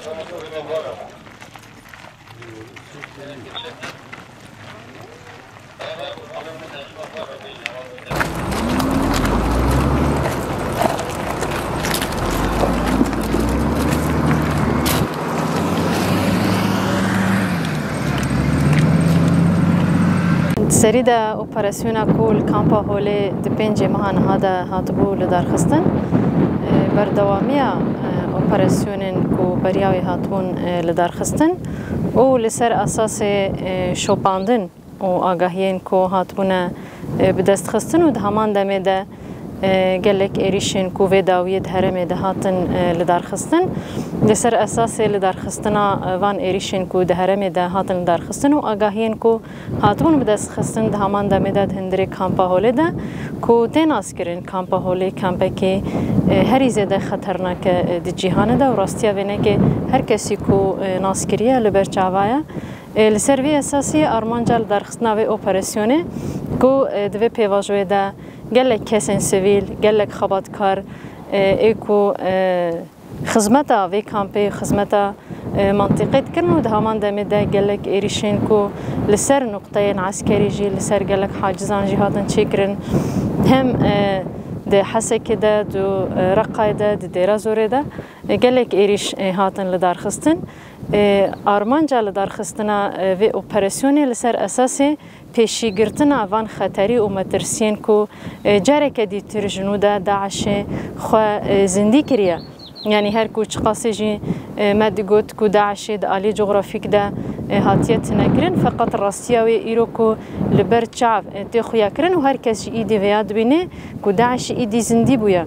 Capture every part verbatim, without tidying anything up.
Di serî de operasyona ku li kampa Holê di pêncê meha niha de hatibû lidarxistin, e, berdewamiya, e, operasyonên ku beriya wê hatibûn, e, lidarxistin û li ser esasê, e, şopandin û agahiyên ku hatibûne, e, bi dest xistin û di heman demê de, e, gelek êrîşên ku vê dawiyê di herêmê de hatin, e, lidarxistin. Li ser esasê lidarxistina, e, van êrîşên ku di herêmê de hatin lidarxistin û agahiyên ku hatibûn bi dest xistin di heman demê de di hundirê kampa Holê de ku tê naskirin, kampa Holê kampekî, e, herî zêde xeternak e, e, di cîhanê de û rastiya vênekê her kesî ku, e, nas kiriye li ber çava ye. E, li ser vê esasî armanca lidarxistina vê operasyonê ku, e, di vê pêvajoyê de gelek kesên sivîl, gelek xebatkar, e, ê ku, e, xizmeta vê kampê, xizmeta, e, mantîqê dikirin û di heman demê de gelek êrîşên ku li ser nuqteyên eskerî jî, li ser gelek hacizan jî hatin çêkirin. Hem, e, di Hesekê de, di, e, Reqayê de, di Dêra Zorê de, e, gelek êrîş, e, hatin lidarxistin. E, armanca lidarxistina, e, vê operasyonê li ser esasê pêşîgirtina van xeterî û metirsiyên ku, e, careke dîtir ji nû de DAIŞê xwe, e, zindî kiriye. Yanî her ku çiqasê jî, e, me digot ku DAIŞê di alî cografîk de, e, hatiye tinekirin, feqet rastiya wê îro ku li ber çav, e, tê xuyakirin û her kes jî îdî vêya dibîne ku DAIŞ îdî zindî bûye.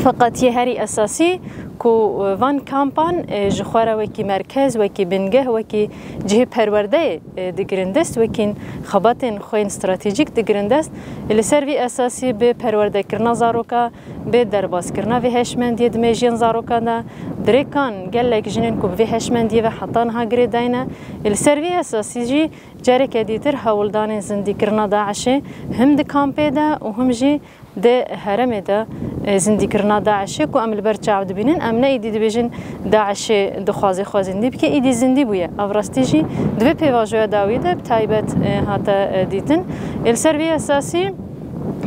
Feqetiyê herî esasî ku, e, van kampan, e, ji xwe re wekî merkez, wekî bingeh, wekî cihê perwerdeyê, e, digirin dest, wekî xebatên xwe yên stratejîk digirin dest. Li ser vî esasî bi perwerdekirina zaroka, bi derbaskirina vê hişmendiyê di mêjiyên zarokan de, dirêkan gelek jinên ku bi vê hişmendiyê ve heta niha girêdayî ne. Li ser vî esasî jî careke dîtir hewldanên zindîkirina DAIŞê him di kampê de û him jî di herêmê de, e, zindîkirina DAIŞê ku em li ber çav dibînin, em ne îdî dibêjin DAIŞê dixwaze xwe zindî bike, îdî zindî bûye. Ev rastî jî di vê pêvajoya dawî de bi taybet, e, hate, e, dîtin. Ê li ser vê esasî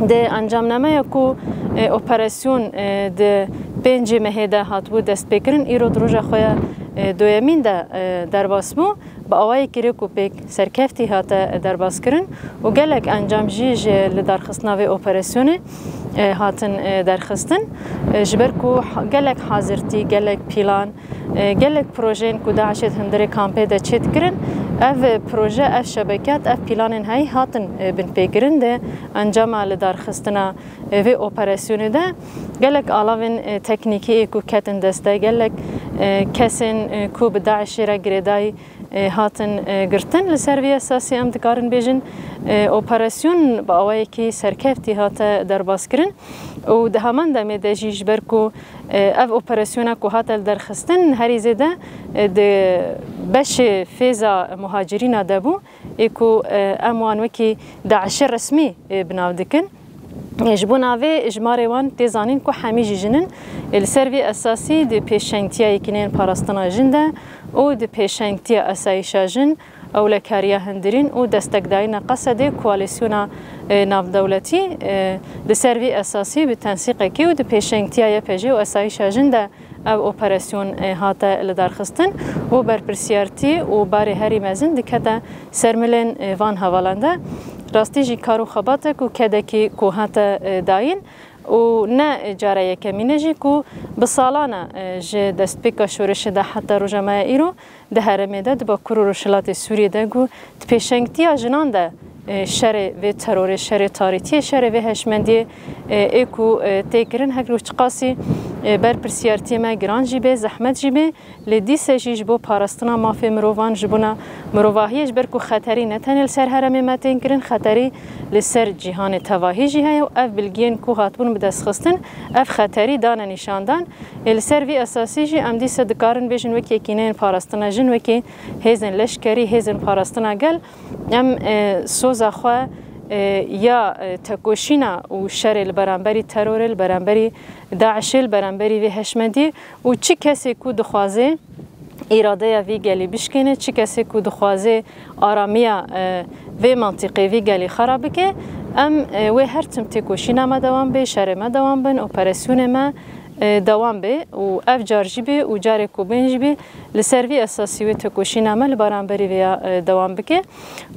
di encamnameya ku, e, operasyon, e, di pêncê mehê de hatibû destpêkirin, îro di roja xwe ya, e, doyemîn de, e, derbas bû. Bi awayekî rêk û pêk serkeftî hate derbaskirin û gelek encam jî ji lidarxistina vê operasyonê, e, hatin, e, derxistin. E, ji ber ku ha-, gelek hazirtî, gelek pîlan, e, gelek projeyên ku DAIŞê di hundirê kampê de çêdikirin, ev proje, ev şebekat, ev pîlanên heyî hatin, e, binpêkirin di encama lidarxistina, e, vê operasyonê de gelek alavên, e, teknîkî ê ku ketin dest de, gelek, e, kesên, e, ku bi DAIŞê re girêdayî e, hatin, e, girtin. Li ser vê esasî em dikarin bêjin, e, operasyon bi awayekî serkeftî hate derbaskirin û di heman demê de jî ji ber ku, e, ev operasyona ku hate lidarxistin herî zêde, e, di beşê fêza muhacirîna de bû, ê ku, e, em wan wekî DAIŞê resmî, e, bi nav dikin. Ji bo navê jimarê wan tê zanîn ku hemî jî jin in. Li ser vê esasî di pêşengtiya Yekîneyên Parastina Jin de û di pêşengtiya Asayîşa Jin, Ewlekariya Hundirîn û Destekdayîna Qesedê Koalîsyona, e, Navdewletî, e, li ser vê esasî bi tensîqekê û di pêşengtiya Y P J û Asayîşa Jin de ev operasyon, e, hate lidarxistin û berpirsiyartî û barê herî mezin dikete ser milên, e, van hevalan de. Rastî jî kar û xebatek û kedekî ku hate, e, dayîn û ne cara yekemîn e jî ku bi salan e, e, ji destpêka şoreşê de heta roja me ya îro di herêmê de, di Bakur û Rojhilatê Sûriyê de ku di pêşengtiya jinan de, e, şerê vê terorê, şerê tarîtiyê, şerê vê hişmendiyê, e, ê ku, e, tê kirin, her çiqasî, e, berpirsiyartiyê me giran jî bê, zehmet jî bê, lê dîse jî ji bo parastina mafê mirovan, ji bona mirovahiyê, ji ber ku xeterî ne tenê li ser herêmê me tên kirin, xeterî li ser cîhanê tevahî jî heye û ev bilgiyên ku hatibûn bi dest xistin, ev xeterî dane nîşandan. Ê li ser vî esasî jî em dîse dikarin bêjin wekî Yekîneyên Parastina Jin, wekî hêzên leşkerî, hêzên parastina gel, em, e, soza xwe, e, ya, e, tekoşîna û şerê li beramberî terorê, li beramberî DAIŞê, li beramberî vê hişmendiyê û çi kesê ku dixwaze îradeya vî gelî bişkêne, çi kesê ku dixwaze aramiya, e, vê mentiqê vî gelî xera bike, em, e, wê her tim têkoşîna me dewam bê, şerê me dewam bin, operasyonê me, e, dewam bê û ev car jî bê û carê ku bên jî bê, li ser vî esasî wê têkoşîna me li baranberî vêya, e, dewam bike.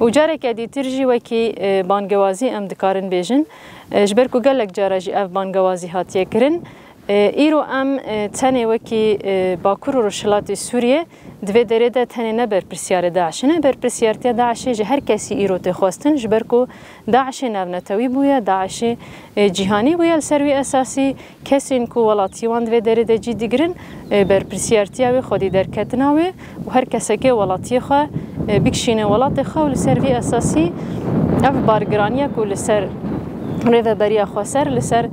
Û careke dîtir jî wekî, e, bangewazî em dikarin bêjin, e, ji ber ku gelek cara jî ev bangewazî hatiye kirin, e, îro em, e, tenê wekî, e, Bakur û Rojhilatê Sûriyê di vê derê de tenê ne berpirsiyarê DAIŞê ne, berpirsiyartiya DAIŞê ji her kesî îro tê xwestin, ji ber ku DAIŞê navnetewî bûye, DAIŞê, e, cîhanî bûye. Li ser wî esasî kesên ku welatiyê wan di vê derê de cî digirin, e, berpirsiyartiya wê, xwedî derketina wê û her kesekê welatiyê xwe, e, bikişîne welatê xwe û li ser vî esasî ev bargiraniya ku li ser Rêveberiya Xweser, li ser,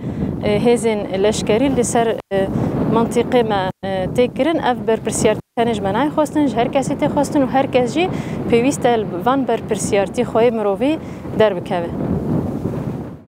e, hêzên leşkerî, li ser, e, mintîqê me, e, tê kirin, ev berpirsiyartî tenê ji me nayê xwestin, ji her kesî tê xwestin û her kes jî pêwîst e li van berpirsiyartî xwe yê mirovî derbikeve.